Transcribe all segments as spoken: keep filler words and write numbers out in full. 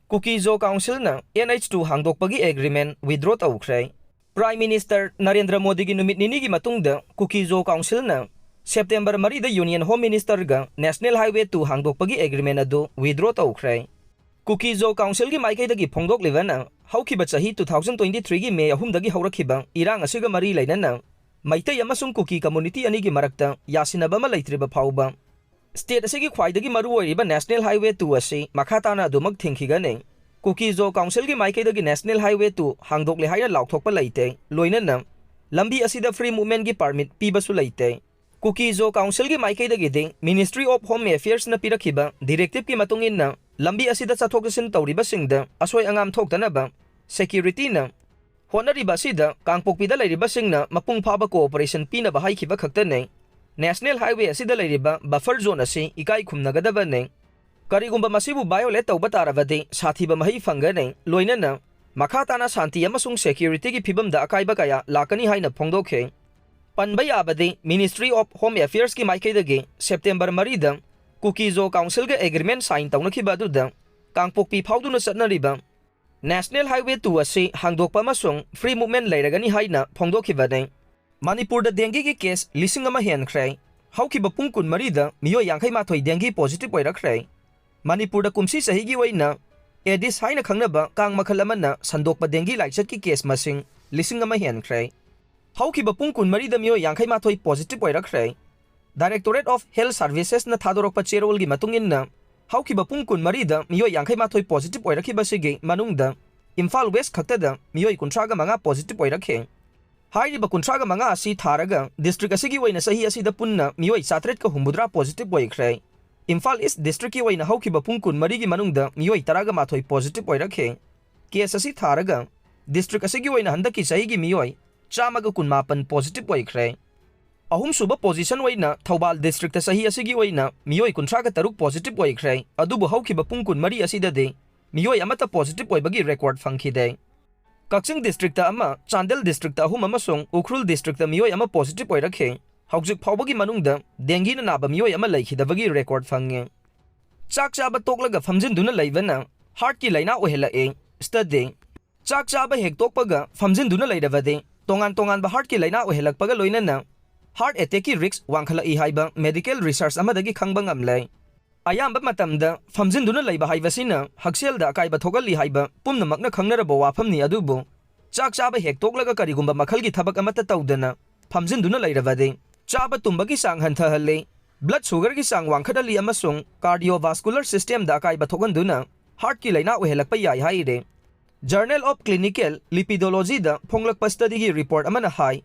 ꯀꯨꯀꯤ ꯖꯣ ꯀꯥꯎꯟꯁꯤꯜꯅ N H two ꯍꯥꯡꯗꯣꯛꯄꯒꯤ agreement withdraw ꯇꯧꯈ꯭ꯔꯦ꯫ ꯄ꯭ꯔꯥꯏꯝ ꯃꯤꯅꯤꯁꯇꯔ ꯅꯔꯦꯟꯗ꯭ꯔ ꯃꯣꯗꯤꯒꯤ ꯅꯨꯃꯤꯠ ꯅꯤꯅꯤꯒꯤ ꯃꯇꯨꯡꯗ ꯀꯨꯀꯤ ꯖꯣ ꯀꯥꯎꯟꯁꯤꯜꯅ ꯁꯦꯞꯇꯦꯝꯕꯔ ꯃꯔꯤꯗ ꯌꯨꯅꯤꯌꯟ ꯍꯣꯝ ꯃꯤꯅꯤꯁꯇꯔꯒ ꯅꯦꯁꯅꯦꯜ ꯍꯥꯏꯋꯦ ꯇꯨ ꯍꯥꯡꯗꯣꯛꯄꯒꯤ ꯑꯦꯒ꯭ꯔꯤꯃꯦꯟ ꯑꯗꯨ ꯋꯤꯗ꯭ꯔꯣ ꯇꯧꯈ꯭ꯔꯦ꯫ ꯀꯨꯀꯤ ꯖꯣ ꯀꯥꯎꯟꯁꯤꯜꯒꯤ ꯃꯥꯏꯀꯩꯗꯒꯤ ꯐꯣꯡꯗꯣꯛꯂꯤꯕꯅ, ꯍꯧꯈꯤꯕ ꯆꯍꯤ two thousand twenty three ꯒꯤ ꯃꯦ ꯑꯍꯨꯝꯗꯒꯤ ꯍꯧꯔꯛꯈꯤꯕ ꯏꯔꯥꯡ ꯑꯁꯤꯒ ꯃꯔꯤ ꯂꯩꯅꯅ ꯃꯩꯇꯩ ꯑꯃꯁꯨꯡ ꯀꯨꯀꯤ ꯀꯝꯃꯨꯅꯤꯇꯤ ꯑꯅꯤꯒꯤ ꯃꯔꯛꯇ ꯌꯥꯁꯤꯟꯅꯕ ꯑꯃ ꯂꯩꯇ꯭ꯔꯤꯕ ꯐꯥꯎꯕ, ꯁ꯭ꯇꯦꯠ ꯑꯁꯤꯒꯤ ꯈ꯭ꯋꯥꯏꯗꯒꯤ ꯃꯔꯨꯑꯣꯏꯔꯤꯕ ꯅꯦꯁꯅꯦꯜ ꯍꯥꯏꯋꯦ ꯇꯨ ꯑꯁꯤ ꯃꯈꯥ ꯇꯥꯅ ꯑꯗꯨꯃꯛ ꯊꯤꯡꯈꯤꯒꯅꯤ꯫ ꯀꯨꯀꯤ ꯖꯣ ꯀꯥꯎꯟꯁꯤꯜꯒꯤ ꯃꯥꯏꯀꯩꯗꯒꯤ ꯅꯦꯁꯅꯦꯜ ꯍꯥꯏꯋꯦ ꯇꯨ ꯍꯥꯡꯗꯣꯛꯂꯦ ꯍꯥꯏꯅ ꯂꯥꯎꯊꯣꯛꯄ ꯂꯩꯇꯦ, ꯂꯣꯏꯅꯅ ꯂꯝꯕꯤ ꯑꯁꯤꯗ ꯐ꯭ꯔꯤ ꯃꯨꯚꯃꯦꯟꯒꯤ ꯄꯥꯔꯃꯤꯠ ꯄꯤꯕꯁꯨ ꯂꯩꯇꯦ꯫ ꯀꯨꯀꯤ ꯖꯣ ꯀꯥꯎꯟꯁꯤꯜꯒꯤ ꯃꯥꯏꯀꯩꯗꯒꯤꯗꯤ Ministry of Home Affairs ꯅ ꯄꯤꯔꯛꯈꯤꯕ ꯗꯤꯔꯦꯛꯇꯤꯚꯀꯤ ꯃꯇꯨꯡ ꯏꯟꯅ ꯂꯝꯕꯤ ꯑꯁꯤꯗ ꯆꯠꯊꯣꯛ ꯆꯠꯁꯤꯟ ꯇꯧꯔꯤꯕꯁꯤꯡꯗ ꯑꯁꯣꯏ ꯑꯉꯥꯝ ꯊꯣꯛꯇꯅꯕ ꯁꯦꯀ꯭ꯌꯨꯔꯤꯇꯤꯅ ꯍꯣꯠꯅꯔꯤꯕ ꯑꯁꯤꯗ ꯀꯥꯡꯄꯣꯛꯄꯤꯗ ꯂꯩꯔꯤꯕꯁꯤꯡꯅ ꯃꯄꯨꯡ ꯐꯥꯕ ꯀꯣꯑꯣꯄꯔꯦꯁꯟ ꯄꯤꯅꯕ ꯍꯥꯏꯈꯤꯕ ꯈꯛꯇꯅꯤ꯫ ꯅꯦꯁꯅꯦꯜ ꯍꯥꯏꯋꯦ ꯑꯁꯤꯗ ꯂꯩꯔꯤꯕ ꯕꯐꯔ ꯖꯣꯟ ꯑꯁꯤ ꯏꯀꯥꯏ ꯈꯨꯝꯅꯒꯗꯕꯅꯤ꯫ ꯀꯔꯤꯒꯨꯝꯕ ꯃꯁꯤꯕꯨ ꯚꯥꯏꯑꯣꯂꯦꯠ ꯇꯧꯕ ꯇꯥꯔꯕꯗꯤ ꯁꯥꯊꯤꯕ ꯃꯍꯩ ꯐꯪꯒꯅꯤ, ꯂꯣꯏꯅꯅ ꯃꯈꯥ ꯇꯥꯅ ꯁꯥꯟꯇꯤ ꯑꯃꯁꯨꯡ ꯁꯦꯀ꯭ꯌꯨꯔꯤꯇꯤꯒꯤ ꯐꯤꯕꯝꯗ ꯑꯀꯥꯏꯕ ꯀꯌꯥ ꯂꯥꯛꯀꯅꯤ ꯍꯥꯏꯅ ꯐꯣꯡꯗꯣꯛꯈꯤ꯫ ꯄꯟꯕ ꯌꯥꯕꯗꯤ, Ministry of Home Affairs ꯀꯤ ꯃꯥꯏꯀꯩꯗꯒꯤ ꯁꯦꯞꯇꯦꯝꯕꯔ ꯃꯔꯤꯗ ꯀꯨꯀꯤ ꯖꯣ ꯀꯥꯎꯟꯁꯤꯜꯒ ꯑꯦꯒ꯭ꯔꯤꯃꯦꯟ ꯁꯥꯏꯟ ꯇꯧꯅꯈꯤꯕ ꯑꯗꯨꯗ ꯀꯥꯡꯄꯣꯛꯄꯤ ꯐꯥꯎꯗꯨꯅ ꯆꯠꯅꯔꯤꯕ ꯅꯦꯁꯅꯦꯜ ꯍꯥꯏꯋꯦ ꯇꯨ ꯑꯁꯤ ꯍꯥꯡꯗꯣꯛꯄ ꯑꯃꯁꯨꯡ ꯐ꯭ꯔꯤ ꯃꯨꯚꯃꯦꯟ ꯂꯩꯔꯒꯅꯤ ꯍꯥꯏꯅ ꯐꯣꯡꯗꯣꯛꯈꯤꯕꯅꯤ꯫ ꯃꯅꯤꯄꯨꯔꯗ ꯗꯦꯡꯒꯤꯒꯤ ꯀꯦꯁ ꯂꯤꯁꯤꯡ ꯑꯃ ꯍꯦꯟꯈ꯭ꯔꯦ꯫ ꯍꯧꯈꯤꯕ ꯄꯨꯡ ꯀꯨꯟꯃꯔꯤꯗ ꯃꯤꯑꯣꯏ ꯌꯥꯡꯈꯩ ꯃꯥꯊꯣꯏ ꯗꯦꯡꯒꯤ ꯄꯣꯖꯤꯇꯤꯚ ꯑꯣꯏꯔꯛꯈ꯭ꯔꯦ꯫ ꯃꯅꯤꯄꯨꯔꯗ ꯀꯨꯝꯁꯤ ꯆꯍꯤꯒꯤ ꯑꯣꯏꯅ ꯑꯦꯗꯤꯁ ꯍꯥꯏꯅ ꯈꯪꯅꯕ ꯀꯥꯡ ꯃꯈꯜ ꯑꯃꯅ ꯁꯟꯗꯣꯛꯄ ꯗꯦꯡꯒꯤ ꯂꯥꯏꯆꯠꯀꯤ ꯀꯦꯁ ꯃꯁꯤꯡ ꯂꯤꯁꯤꯡ ꯑꯃ ꯍꯦꯟꯈ꯭ꯔꯦ꯫ ꯍꯧꯈꯤꯕ ꯄꯨꯡ ꯀꯨꯟꯃꯔꯤꯗ ꯃꯤꯑꯣꯏ ꯌꯥꯡꯈꯩ ꯃꯥꯊꯣꯏ positive ꯑꯣꯏꯔꯛꯈ꯭ꯔꯦ꯫ Directorate of Health Services ꯅ ꯊꯥꯗꯣꯔꯛꯄ ꯆꯦꯔꯣꯜꯒꯤ ꯃꯇꯨꯡ ꯏꯟꯅ, ꯍꯧꯈꯤꯕ ꯄꯨꯡ ꯀꯨꯟꯃꯔꯤꯗ ꯃꯤꯑꯣꯏ ꯌꯥꯡꯈꯩ ꯃꯥꯊꯣꯏ ꯄꯣꯖꯤꯇꯤꯚ ꯑꯣꯏꯔꯛꯈꯤꯕꯁꯤꯒꯤ ꯃꯅꯨꯡꯗ ꯏꯝꯐꯥꯜ ꯋꯦꯁ ꯈꯛꯇꯗ ꯃꯤꯑꯣꯏ ꯀꯨꯟꯊ꯭ꯔꯥꯒ ꯃꯉꯥ ꯄꯣꯖꯤꯇꯤꯚ ꯑꯣꯏꯔꯛꯈꯤ꯫ ꯍꯥꯏꯔꯤꯕ ꯀꯨꯟꯊ꯭ꯔꯥꯒ ꯃꯉꯥ ꯑꯁꯤ ꯊꯥꯔꯒ ꯗꯤꯁꯇ꯭ꯔꯤꯛ ꯑꯁꯤꯒꯤ ꯑꯣꯏꯅ ꯆꯍꯤ ꯑꯁꯤꯗ ꯄꯨꯟꯅ ꯃꯤꯑꯣꯏ ꯆꯥꯇ꯭ꯔꯦꯠꯀ ꯍꯨꯝꯐꯨꯇꯔꯥ ꯄꯣꯖꯤꯇꯤꯚ ꯑꯣꯏꯈ꯭ꯔꯦ꯫ ꯏꯝꯐꯥꯜ ꯏꯁ ꯗꯤꯁꯇ꯭ꯔꯤꯛꯀꯤ ꯑꯣꯏꯅ ꯍꯧꯈꯤꯕ ꯄꯨꯡ ꯀꯨꯟꯃꯔꯤꯒꯤ ꯃꯅꯨꯡꯗ ꯃꯤꯑꯣꯏ ꯇꯔꯥꯒ ꯃꯥꯊꯣꯏ ꯄꯣꯖꯤꯇꯤꯚ ꯑꯣꯏꯔꯛꯈꯤ꯫ ꯀꯦꯁ ꯑꯁꯤ ꯊꯥꯔꯒ ꯗꯤꯁꯇ꯭ꯔꯤꯛ ꯑꯁꯤꯒꯤ ꯑꯣꯏꯅ ꯍꯟꯗꯛꯀꯤ ꯆꯍꯤꯒꯤ ꯃꯤꯑꯣꯏ ꯆꯥꯝꯃꯒ ꯀꯨꯟꯃꯥꯄꯟ ꯄꯣꯖꯤꯇꯤꯚ ꯑꯣꯏꯈ꯭ꯔꯦ꯫ ꯑꯍꯨꯝꯁꯨꯕ ꯄꯣꯖꯤꯁꯟ ꯑꯣꯏꯅ ꯊꯧꯕꯥꯜ ꯗꯤꯁꯇ꯭ꯔꯤꯛꯇ ꯆꯍꯤ ꯑꯁꯤꯒꯤ ꯑꯣꯏꯅ ꯃꯤꯑꯣꯏ ꯀꯨꯟꯊ꯭ꯔꯥꯒ ꯇꯔꯨꯛ ꯄꯣꯖꯤꯇꯤꯚ ꯑꯣꯏꯈ꯭ꯔꯦ, ꯑꯗꯨꯕꯨ ꯍꯧꯈꯤꯕ ꯄꯨꯡ ꯀꯨꯟꯃꯔꯤ ꯑꯁꯤꯗꯗꯤ ꯃꯤꯑꯣꯏ ꯑꯃꯠꯇ ꯄꯣꯖꯤꯇꯤꯚ ꯑꯣꯏꯕꯒꯤ ꯔꯦꯀꯣꯔꯗ ꯐꯪꯈꯤꯗꯦ꯫ ꯀꯛꯆꯤꯡ ꯗꯤꯁꯇ꯭ꯔꯤꯛꯇ ꯑꯃ, ꯆꯥꯟꯗꯦꯜ ꯗꯤꯁꯇ꯭ꯔꯤꯛꯇ ꯑꯍꯨꯝ ꯑꯃꯁꯨꯡ ꯎꯈ꯭ꯔꯨꯜ ꯗꯤꯁꯇ꯭ꯔꯤꯛꯇ ꯃꯤꯑꯣꯏ ꯑꯃ ꯄꯣꯖꯤꯇꯤꯚ ꯑꯣꯏꯔꯛꯈꯤ꯫ ꯍꯧꯖꯤꯛ ꯐꯥꯎꯕꯒꯤ ꯃꯅꯨꯡꯗ ꯗꯦꯡꯒꯤꯅ ꯅꯥꯕ ꯃꯤꯑꯣꯏ ꯑꯃ ꯂꯩꯈꯤꯗꯕꯒꯤ ꯔꯦꯀꯣꯔꯗ ꯐꯪꯉꯤ꯫ ꯆꯥꯛ ꯆꯥꯕ ꯇꯣꯛꯂꯒ ꯐꯝꯖꯤꯟꯗꯨꯅ ꯂꯩꯕꯅ ꯍꯥꯔꯠꯀꯤ ꯂꯥꯏꯅꯥ ꯑꯣꯏꯍꯜꯂꯛꯏ꯫ ꯁ꯭ꯇꯗꯤ: ꯆꯥꯛ ꯆꯥꯕ ꯍꯦꯛ ꯇꯣꯛꯄꯒ ꯐꯝꯖꯤꯟꯗꯨꯅ ꯂꯩꯔꯕꯗꯤ ꯇꯣꯉꯥꯟ ꯇꯣꯉꯥꯟꯕ ꯍꯥꯔꯠꯀꯤ ꯂꯥꯏꯅꯥ ꯑꯣꯏꯍꯜꯂꯛꯄꯒ ꯂꯣꯏꯅꯅ ꯍꯥꯔꯠ ꯑꯦꯇꯦꯛꯀꯤ ꯔꯤꯁ꯭ꯛ ꯋꯥꯡꯈꯠꯂꯛꯏ ꯍꯥꯏꯕ ꯃꯦꯗꯤꯀꯦꯜ ꯔꯤꯁꯔꯆ ꯑꯃꯗꯒꯤ ꯈꯪꯕ ꯉꯝꯂꯦ꯫ ꯑꯌꯥꯝꯕ ꯃꯇꯝꯗ ꯐꯝꯖꯤꯟꯗꯨꯅ ꯂꯩꯕ ꯍꯥꯏꯕꯁꯤꯅ ꯍꯛꯁꯦꯜꯗ ꯑꯀꯥꯏꯕ ꯊꯣꯛꯍꯜꯂꯤ ꯍꯥꯏꯕ ꯄꯨꯝꯅꯃꯛꯅ ꯈꯪꯅꯔꯕ ꯋꯥꯐꯝꯅꯤ, ꯑꯗꯨꯕꯨ ꯆꯥꯛ ꯆꯥꯕ ꯍꯦꯛ ꯇꯣꯛꯂꯒ ꯀꯔꯤꯒꯨꯝꯕ ꯃꯈꯜꯒꯤ ꯊꯕꯛ ꯑꯃꯠꯇ ꯇꯧꯗꯅ ꯐꯝꯖꯤꯟꯗꯨꯅ ꯂꯩꯔꯕꯗꯤ ꯆꯥꯕ ꯇꯨꯝꯕꯒꯤ ꯆꯥꯡ ꯍꯟꯊꯍꯜꯂꯤ, ꯕ꯭ꯂꯗ ꯁꯨꯒꯔꯒꯤ ꯆꯥꯡ ꯋꯥꯡꯈꯠꯍꯜꯂꯤ ꯑꯃꯁꯨꯡ ꯀꯥꯔꯗꯤꯑꯣꯚꯥꯁꯀꯨꯂꯔ ꯁꯤꯁꯇꯦꯝꯗ ꯑꯀꯥꯏꯕ ꯊꯣꯛꯍꯟꯗꯨꯅ ꯍꯥꯔꯠꯀꯤ ꯂꯥꯏꯅꯥ ꯑꯣꯏꯍꯜꯂꯛꯄ ꯌꯥꯏ ꯍꯥꯏꯔꯤ꯫ ꯖꯔꯅꯦꯜ ꯑꯣꯐ ꯀ꯭ꯂꯤꯅꯤꯀꯦꯜ ꯂꯤꯄꯤꯗꯣꯂꯣꯖꯤꯗ ꯐꯣꯡꯂꯛꯄ ꯁ꯭ꯇꯗꯤꯒꯤ ꯔꯤꯄꯣꯔꯠ ꯑꯃꯅ ꯍꯥꯏ,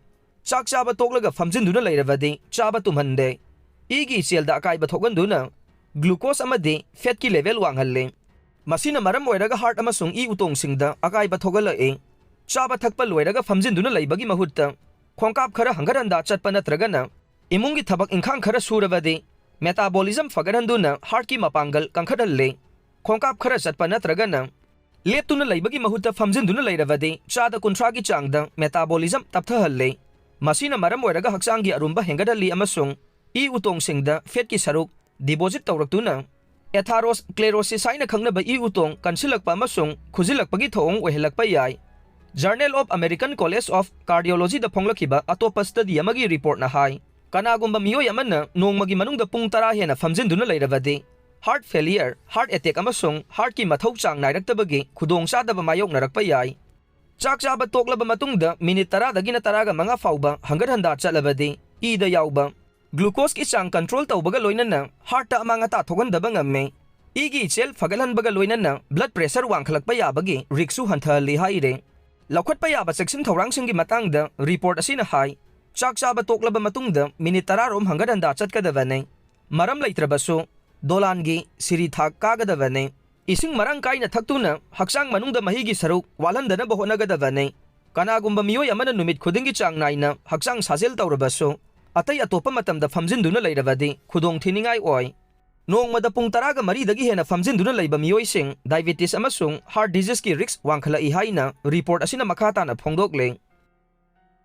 ꯆꯥꯛ ꯆꯥꯕ ꯇꯣꯛꯂꯒ ꯐꯝꯖꯤꯟꯗꯨꯅ ꯂꯩꯔꯕꯗꯤ ꯆꯥꯕ ꯇꯨꯝꯍꯟꯗꯦ, ꯏꯒꯤ ꯏꯆꯦꯜꯗ ꯑꯀꯥꯏꯕ ꯊꯣꯛꯍꯟꯗꯨꯅ ꯒ꯭ꯂꯨꯀꯣꯁ ꯑꯃꯗꯤ ꯐꯦꯠꯀꯤ ꯂꯦꯚꯦꯜ ꯋꯥꯡꯍꯜꯂꯤ꯫ ꯃꯁꯤꯅ ꯃꯔꯝ ꯑꯣꯏꯔꯒ ꯍꯥꯔꯠ ꯑꯃꯁꯨꯡ ꯏ ꯎꯇꯣꯡꯁꯤꯡꯗ ꯑꯀꯥꯏꯕ ꯊꯣꯛꯍꯜꯂꯛꯏ꯫ ꯆꯥꯕ ꯊꯛꯄ ꯂꯣꯏꯔꯒ ꯐꯝꯖꯤꯟꯗꯨꯅ ꯂꯩꯕꯒꯤ ꯃꯍꯨꯠꯇ ꯈꯣꯡꯀꯥꯞ ꯈꯔ ꯍꯪꯒꯠ ꯍꯟꯗꯥ ꯆꯠꯄ ꯅꯠꯇ꯭ꯔꯒꯅ ꯏꯃꯨꯡꯒꯤ ꯊꯕꯛ ꯏꯪꯈꯥꯡ ꯈꯔ ꯁꯨꯔꯕꯗꯤ ꯃꯦꯇꯥꯕꯣꯂꯤꯖꯝ ꯐꯒꯠꯍꯟꯗꯨꯅ ꯍꯥꯔꯠꯀꯤ ꯃꯄꯥꯡꯒꯜ ꯀꯟꯈꯠꯍꯜꯂꯤ꯫ ꯈꯣꯡꯀꯥꯞ ꯈꯔ ꯆꯠꯄ ꯅꯠꯇ꯭ꯔꯒꯅ ꯂꯦꯞꯇꯨꯅ ꯂꯩꯕꯒꯤ ꯃꯍꯨꯠꯇ ꯐꯝꯖꯤꯟꯗꯨꯅ ꯂꯩꯔꯕꯗꯤ ꯆꯥꯗ ꯀꯨꯟꯊ꯭ꯔꯥꯒꯤ ꯆꯥꯡꯗ ꯃꯦꯇꯥꯕꯣꯂꯤꯖꯝ ꯇꯞꯊꯍꯜꯂꯤ꯫ ꯃꯁꯤꯅ ꯃꯔꯝ ꯑꯣꯏꯔꯒ ꯍꯛꯆꯥꯡꯒꯤ ꯑꯔꯨꯝꯕ ꯍꯦꯟꯒꯠꯍꯜꯂꯤ ꯑꯃꯁꯨꯡ ꯏ ꯎꯇꯣꯡꯁꯤꯡꯗ ꯐꯦꯠꯀꯤ ꯁꯔꯨꯛ ꯗꯤꯄꯣꯖꯤꯠ ꯇꯧꯔꯛꯇꯨꯅ ꯑꯦꯊꯥꯔꯣꯁꯀ꯭ꯂꯦꯔꯣꯁꯤꯁ ꯍꯥꯏꯅ ꯈꯪꯅꯕ ꯏ ꯎꯇꯣꯡ ꯀꯟꯁꯤꯜꯂꯛꯄ ꯑꯃꯁꯨꯡ ꯈꯨꯖꯤꯜꯂꯛꯄꯒꯤ ꯊꯧꯑꯣꯡ ꯑꯣꯏꯍꯜꯂꯛꯄ ꯌꯥꯏ꯫ Journal of American college of ꯀꯥꯔꯗꯤꯑꯣꯂꯣꯖꯤꯗ ꯐꯣꯡꯂꯛꯈꯤꯕ ꯑꯇꯣꯞꯄ ꯁ꯭ꯇꯗꯤ ꯑꯃꯒꯤ ꯔꯤꯄꯣꯔꯠꯅ ꯍꯥꯏ, ꯀꯅꯥꯒꯨꯝꯕ ꯃꯤꯑꯣꯏ ꯑꯃꯅ ꯅꯣꯡꯃꯒꯤ ꯃꯅꯨꯡꯗ ꯄꯨꯡ ꯇꯔꯥ ꯍꯦꯟꯅ ꯐꯝꯖꯤꯟꯗꯨꯅ ꯂꯩꯔꯕꯗꯤ ꯍꯥꯔꯠ ꯐꯦꯂꯤꯌꯔ, ꯍꯥꯔꯠ ꯑꯦꯇꯦꯛ ꯑꯃꯁꯨꯡ ꯍꯥꯔꯠꯀꯤ ꯃꯊꯧ ꯆꯥꯡ ꯅꯥꯏꯔꯛꯇꯕꯒꯤ ꯈꯨꯗꯣꯡꯆꯥꯗꯕ ꯃꯥꯌꯣꯛꯅꯔꯛꯄ ꯌꯥꯏ꯫ ꯆꯥꯛ ꯆꯥꯕ ꯇꯣꯛꯂꯕ ꯃꯇꯨꯡꯗ ꯃꯤꯅꯤꯠ ꯇꯔꯥꯗꯒꯤꯅ ꯇꯔꯥꯒ ꯃꯉꯥ ꯐꯥꯎꯕ ꯍꯪꯒꯠ ꯍꯟꯗꯥ ꯆꯠꯂꯕꯗꯤ ꯏꯗ ꯌꯥꯎꯕ ꯒ꯭ꯂꯨꯀꯣꯁꯀꯤ ꯆꯥꯡ ꯀꯟꯇ꯭ꯔꯣꯜ ꯇꯧꯕꯒ ꯂꯣꯏꯅꯅ ꯍꯥꯔꯠꯇ ꯑꯃꯥꯡ ꯑꯇꯥ ꯊꯣꯛꯍꯟꯗꯕ ꯉꯝꯃꯤ꯫ ꯏꯒꯤ ꯏꯆꯦꯜ ꯐꯒꯠꯍꯟꯕꯒ ꯂꯣꯏꯅꯅ ꯕ꯭ꯂꯗ ꯄ꯭ꯔꯦꯁꯔ ꯋꯥꯡꯈꯠꯂꯛꯄ ꯌꯥꯕꯒꯤ ꯔꯤꯛꯁꯁꯨ ꯍꯟꯊꯍꯜꯂꯤ ꯍꯥꯏꯔꯤ꯫ ꯂꯧꯈꯠꯄ ꯌꯥꯕ ꯆꯦꯛꯁꯤꯟ ꯊꯧꯔꯥꯡꯁꯤꯡꯒꯤ ꯃꯇꯥꯡꯗ ꯔꯤꯄꯣꯔꯠ ꯑꯁꯤꯅ ꯍꯥꯏ, ꯆꯥꯛ ꯆꯥꯕ ꯇꯣꯛꯂꯕ ꯃꯇꯨꯡꯗ ꯃꯤꯅꯤꯠ ꯇꯔꯥ ꯔꯣꯝ ꯍꯪꯒꯠ ꯍꯟꯗꯥ ꯆꯠꯀꯗꯕꯅꯤ꯫ ꯃꯔꯝ ꯂꯩꯇ꯭ꯔꯕꯁꯨ ꯗꯣꯂꯥꯟꯒꯤ ꯁꯤꯔꯤ ꯊꯥꯛ ꯀꯥꯒꯗꯕꯅꯤ꯫ ꯏꯁꯤꯡ ꯃꯔꯥꯡ ꯀꯥꯏꯅ ꯊꯛꯇꯨꯅ ꯍꯛꯆꯥꯡ ꯃꯅꯨꯡꯗ ꯃꯍꯤꯒꯤ ꯁꯔꯨꯛ ꯋꯥꯠꯍꯟꯗꯅꯕ ꯍꯣꯠꯅꯒꯗꯕꯅꯤ꯫ ꯀꯅꯥꯒꯨꯝꯕ ꯃꯤꯑꯣꯏ ꯑꯃꯅ ꯅꯨꯃꯤꯠ ꯈꯨꯗꯤꯡꯒꯤ ꯆꯥꯡ ꯅꯥꯏꯅ ꯍꯛꯆꯥꯡ ꯁꯥꯖꯦꯜ ꯇꯧꯔꯕꯁꯨ, ꯑꯇꯩ ꯑꯇꯣꯞꯄ ꯃꯇꯝꯗ ꯐꯝꯖꯤꯟꯗꯨꯅ ꯂꯩꯔꯕꯗꯤ ꯈꯨꯗꯣꯡꯊꯤꯅꯤꯡꯉꯥꯏ ꯑꯣꯏ꯫ ꯅꯣꯡꯃꯗ ꯄꯨꯡ ꯇꯔꯥꯒ ꯃꯔꯤꯗꯒꯤ ꯍꯦꯟꯅ ꯐꯝꯖꯤꯟꯗꯨꯅ ꯂꯩꯕ ꯃꯤꯑꯣꯏꯁꯤꯡ ꯗꯥꯏꯕꯦꯇꯤꯁ ꯑꯃꯁꯨꯡ ꯍꯥꯔꯠ ꯗꯤꯖꯤꯖꯀꯤ ꯔꯤꯛꯁ ꯋꯥꯡꯈꯠꯂꯛꯏ ꯍꯥꯏꯅ ꯔꯤꯄꯣꯔꯠ ꯑꯁꯤꯅ ꯃꯈꯥ ꯇꯥꯅ ꯐꯣꯡꯗꯣꯛꯂꯤ꯫